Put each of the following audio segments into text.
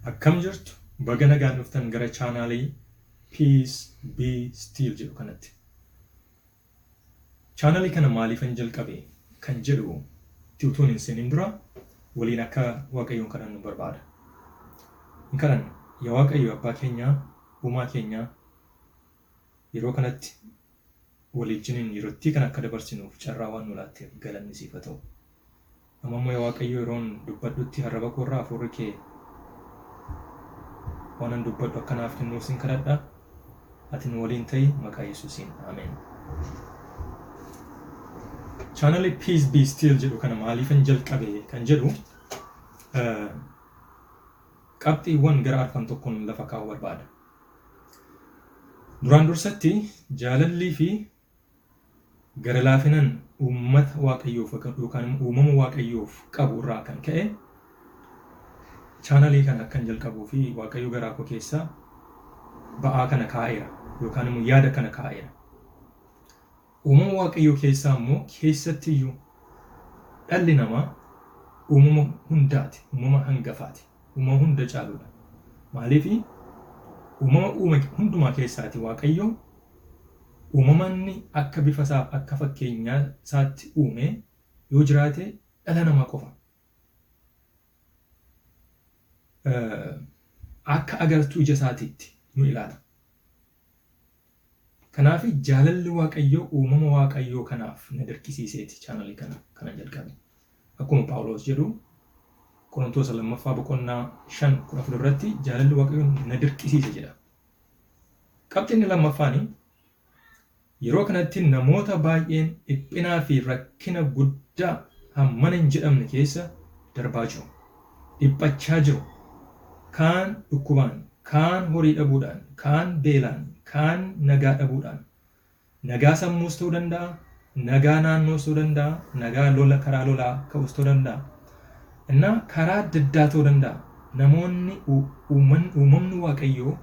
Akkam jirtu? Baga nagaan dhuftan gara chaanaalii Peace Be Still jedhu kanatti. Chaanalii kana maaliifan jalqabe kan jedhu tti utuun hin seenin dura waliin akka Waaqayyoon kadhannu barbaada. Hin kadhanna. Yaa Waaqayyo Abbaa keenyaa, Uumaa keenyaa, yeroo kanatti waliijjiniin yerottii kana akka dabarsinuuf carraa waan nu laatteef galanni siif haa ta'u. Amma immoo yaa Waaqayyo yeroon dubbadhutti arraba koo irraa hafuurri kee waanan dubbadhu akka naaf kennuuf sin kadhadha. Ati nu waliin ta'i maqaa Yesuusiin. Ameen. Chaanalii Peace Be Still jedhu kana maaliifan jalqabe kan jedhu qabxiiwwan gara arfan tokkoon lafa kaa'uu barbaada. Duraan dursatti jaalallii fi gara laafinan uummata Waaqayyoof yookaan immoo uumama Waaqayyoof qabu irraa kan ka'e chaanalii kana akkan jalqabuu fi Waaqayyo garaa koo keessa ba'aa kana kaa'eera yookaan immoo yaada kana kaa'eera. Uumama Waaqayyoo keessaa immoo keessatti iyyuu dhalli namaa uumama hundaati, uumama hangafaati, uumama hunda caaludha. Maaliif uumama uume hundumaa keessaati Waaqayyo uumama inni akka bifa isaaf akka fakkeenyaa isaatti uume yoo jiraate dhala namaa qofa. Akka agartuu ija isaatiitti nu ilaala. Kanaaf jaalalli Waaqayyoo uumama Waaqayyoo kanaaf na dirqisiiseeti chaanalii kana kanan jalqabe. Akkuma Phaawulos jedhu Qorontoos lammaffaa boqonnaa 5 14 irratti jaalalli Waaqayyoo na dirqisiise jedha. Qabxiin inni lammaffaani yeroo kanatti namoota baay'een dhiphinaa fi rakkina guddaa hammana hin jedhamne keessa darbaa jiru. Dhiphachaa jiru. Kaan dhukkubaan, kaan horii dhabuudhaan, kaan beelaan, kaan nagaa dhabuudhaan. Nagaa sammuus ta'uu danda'a, nagaa naannoos ta'uu danda'a, nagaa lola karaa lolaa ka'us ta'uu danda'a. Innaa karaa adda addaa ta'uu danda'a. Namoonni uumamni Waaqayyoo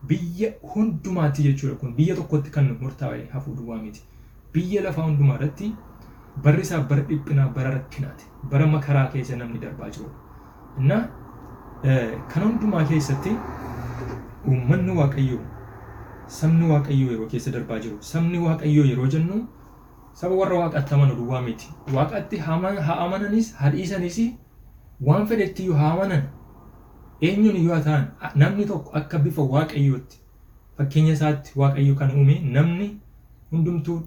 biyya hundumaatti jechuudha kun biyya tokkotti kan murtaa'e hafuu duwwaa miti. Biyya lafaa hundumaa irratti barri isaa bara dhiphinaa, bara rakkinaati. Bara makaraa keessa namni darbaa jirudha. Innaa kan hundumaa keessatti uummanni Waaqayyoo, sabni Waaqayyoo yeroo keessa darbaa jiru. Sabni Waaqayyoo yeroo jennu saba warra Waaqatti amanu duwwaa miti. Waaqatti haa amananis haa dhiisanis waan fedhetti iyyuu haa amanan. Eenyuun iyyuu haa ta'an namni tokko akka bifa Waaqayyootti fakkeenya isaatti Waaqayyo kan uume namni hundumtuu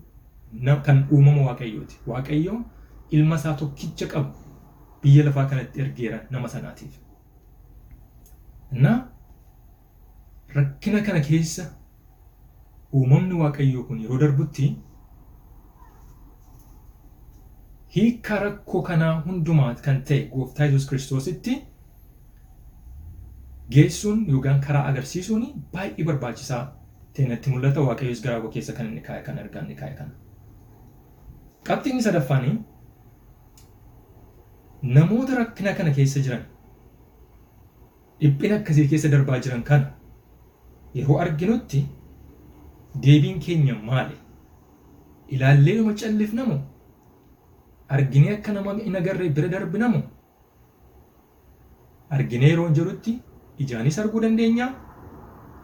kan uumama Waaqayyooti. Waaqayyo ilma isaa tokkicha qabu biyya lafaa kanatti ergeera nama sanaatiif. Innaa rakkina kana keessa uumamni Waaqayyoo kun yeroo darbutti hiikkaa rakkoo kanaa hundumaa kan ta'e Gooftaa Yesuus Kiristoositti geessuun yookaan karaa agarsiisuun baay'ee barbaachisaa ta'e natti mul'ata. Waaqayyos garaa koo keessa kan inni kaa'e kana ergaa inni kaa'e kana. Qabxiin inni sadaffaanii namoota rakkina kana keessa jiran dhiphina akkasii keessa darbaa jiran kana yeroo arginutti deebiin keenya maali? Ilaallee dhuma callifna moo? Arginee akka nama hin agarree bira darbina moo? Arginee yeroon jedhutti ijaanis arguu dandeenya,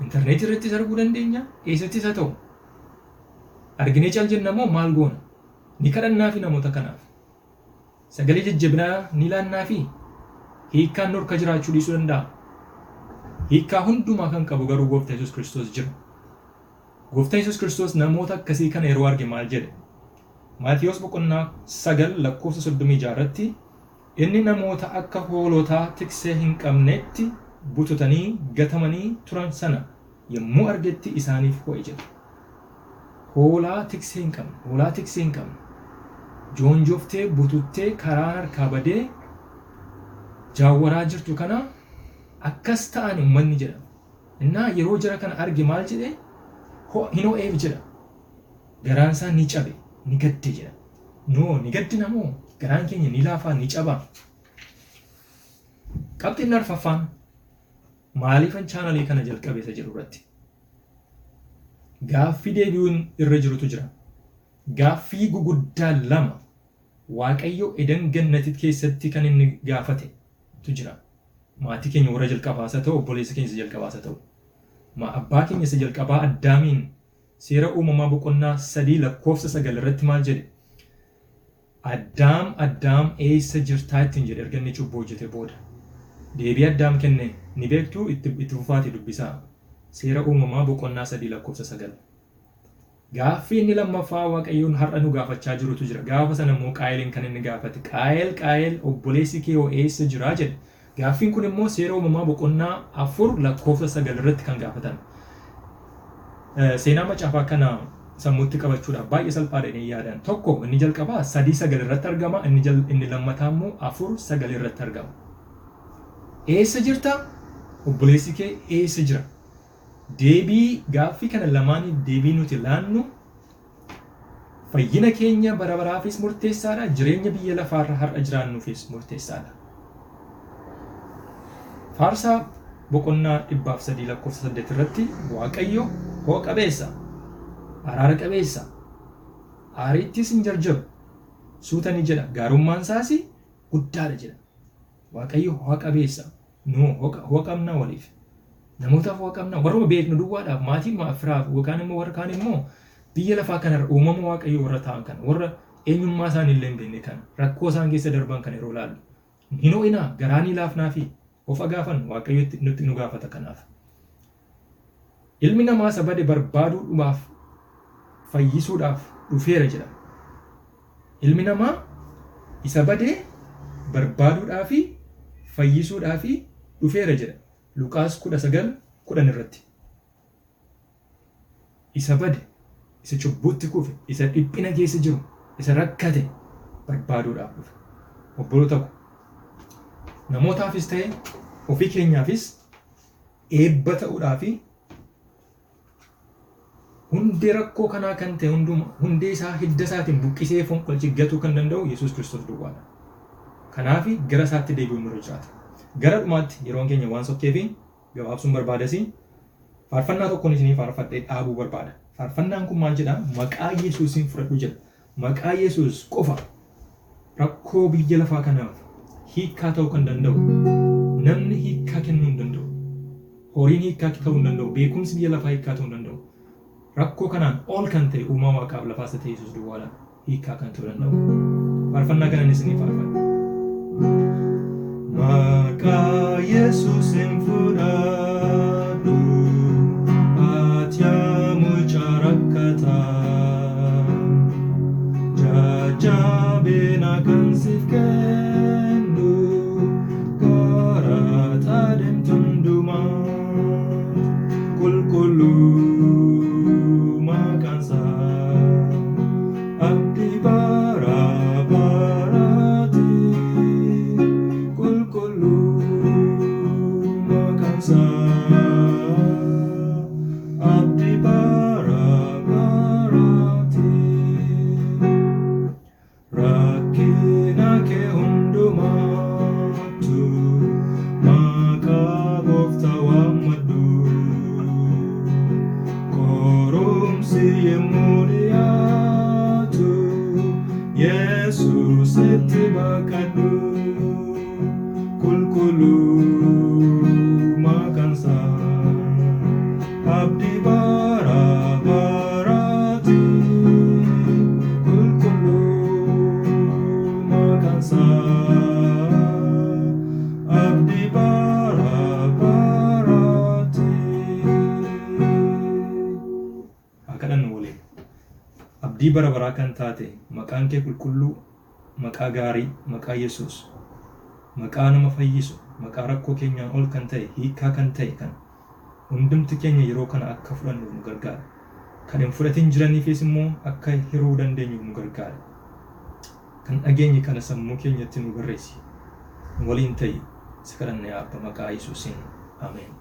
intarneetii irrattis arguu dandeenya, eessattis haa ta'u. Arginee cal jenna moo maal goona? Ni kadhannaafi namoota kanaaf. Sagalee jajjabinaa ni laannaafi? Hiikkaan nurka jiraachuu dhiisuu danda'a. Hiikkaa hundumaa kan qabu garuu Gooftaa Yesuus Kiristoos jira. Gooftaan Yesuus Kiristoos namoota akkasii kana yeroo arge maal jedhe? Maatiyos boqonnaa 9 lakkoofsa 36 irratti inni namoota akka hoolotaa tiksee hin qabneetti bututanii gatamanii turan sana yommuu argetti isaaniif ho'e jedha. Hoolaa tiksee hin qabne, hoolaa tiksee hin qabne, joonjoftee bututtee karaan harkaa badee jaawwaraa jirtu kana akkas ta'an uummanni jedha. Innaa yeroo jara kana arge maal jedhe? Hin ho'eef jedha. Garaan isaa ni cabe, ni gadde jedha. Noo ni gaddina moo garaan keenya ni laafaa ni cabaa? Qabxiin arfaffaan maaliifan chaanalii kana jalqabe isa jedhu irratti. Gaaffii deebi'uun irra jirutu jira. Gaaffii guguddaa lama Waaqayyo Edan Gannatit keessatti kan inni gaafate tu jira. Maatii keenya warra jalqabaas haa ta'u, obboleessa keenya isa jalqabaas haa ta'u. Abbaa keenya isa jalqabaa Addaamiin Seera Uumamaa boqonnaa 3 lakkoofsa 9 irratti maal jedhe? Addaam, Addaam eessa jirtaa ittiin jedhe erga inni cubbuu hojjete booda. Deebii Addaam kenne ni beektuu itti itti fufaatii dubbisaa. Seera Uumamaa boqonnaa 3 lakkoofsa 9. Gaaffii inni lammaffaa Waaqayyoon har'a nu gaafachaa jirutu jira. Gaafa sana immoo Qaayeliin kan inni gaafate. Qaayel, Qaayel, obboleessi kee hoo eessa jira jedhe. Gaaffiin kun immoo Seera Uumamaa boqonnaa 4 lakkoofsa 9 irratti kan gaafatame. Seenaa macaafaa kana sammuutti qabachuudhaaf baay'ee salphaadha jedheen yaadan. Tokko inni jalqabaa 3 9 irratti argama, inni, jal, inni lammataa immoo 4 9 irratti argama. Eessa jirta? Obboleessi kee eessa jira? Deebii gaaffii kana lamaaniif deebii nuti laannu fayyina keenya bara baraafis murteessaadha, jireenya biyya lafaarra har'a jiraannuufis murteessaadha. Faarsaa boqonnaa 103 lakkoofsa 8 irratti Waaqayyo ho'a qabeessa, araara qabeessa, aariittis hin jarjaru, suuta ni jedha, gaarummaan isaas guddaadha jedha. Waaqayyo ho'a qabeessa, Nu ho'a qabnaa waliif? Namootaaf ho'a qabnaa? Warruma beeknu duwwaadhaaf, maatiidhumaaf, firaaf yookaan immoo warra kaan immoo biyya lafaa kanarra uumama Waaqayyoo warra ta'an kana, warra eenyummaa isaanii illee hin beekne kana, rakkoo isaan keessa darban kana yeroo ilaallu hin ho'inaa, garaa ni laafnaafii? Of haa gaafannu, Waaqayyo nutti nu gaafata kanaaf. Ilmi namaa isa bade barbaaduudhumaaf fayyisuudhaaf dhufeera jedha. Ilmi namaa isa bade barbaaduudhaafi fayyisuudhaafi dhufeera jedha. Luqaas 19, 10 irratti. Isa bade, isa cubbuutti kufe, isa dhiphina keessa jiru, isa rakkate barbaaduudhaaf dhufe. Obboloota ko, namootaafis ta'e ofii keenyaafis eebba ta'uudhaafi hundee rakkoo kanaa kan ta'e hunduma hundee isaa hidda isaatiin buqqisee fonqolchee gatuu kan danda'u Yesuus Kiristoos duwwaadha. Kanaaf gara isaatti deebi'uun nurra jiraata. Gara dhumaatti yeroon keenya waan sokkeefi gabaabsuun barbaadasi faarfannaa tokkoon isinii faarfadhee dhaabuu barbaada. Faarfannaan kun maal jedha? Maqaa Yesuusiin fudhadhu jedha. Maqaa Yesuus qofa rakkoo biyya lafaa kanaaf hiikkaa ta'uu kan danda'u namni hiikkaa kennuu hin danda'u. Horiin hiikkaa ta'uu hin danda'u. Beekumsi biyya lafaa hiikkaa ta'uu hin danda'u. Rakkoo kanaan ol kan ta'e uumaa waaqaaf lafaa isa ta'e Yesuus duwwaadha hiikkaa kan ta'uu danda'u. Faarfannaa kanan isinii faarfadha. Maqaa Yesuusin fudhadhu ati yaa mucaa rakkataa jajjabina kan siif kennu karaa deemtu hundumaa qulqulluu maqaan isaa abdii bara baraati qulqulluu maqaan isaa abdii bara baraati. Rakkina kee hundumaattu maqaa gooftaa waammadhu. Qorumsi yemmuu dhiyaatu Yesuusitti baqadhu. Qulqulluu maqaan isaa abdii bara baraati. Qulqulluu maqaan isaa abdii bara baraati. Haa kadhannu waliin. Abdii bara baraa kan taate maqaan kee qulqulluu, maqaa gaarii, maqaa Yesuus, maqaa nama fayyisu, maqaa rakkoo keenyaan ol kan ta'e, hiikkaa kan ta'e kana hundumti keenya yeroo kana akka fudhannuuf nu gargaari. Kan hin fudhatin jiraniifis immoo akka hiruu dandeenyuuf nu gargaari. Kan dhageenye kana sammuu keenyatti nu barreessi. Nu waliin ta'i. Si kadhanna yaa Abba maqaa Yesuusiin. Ameen.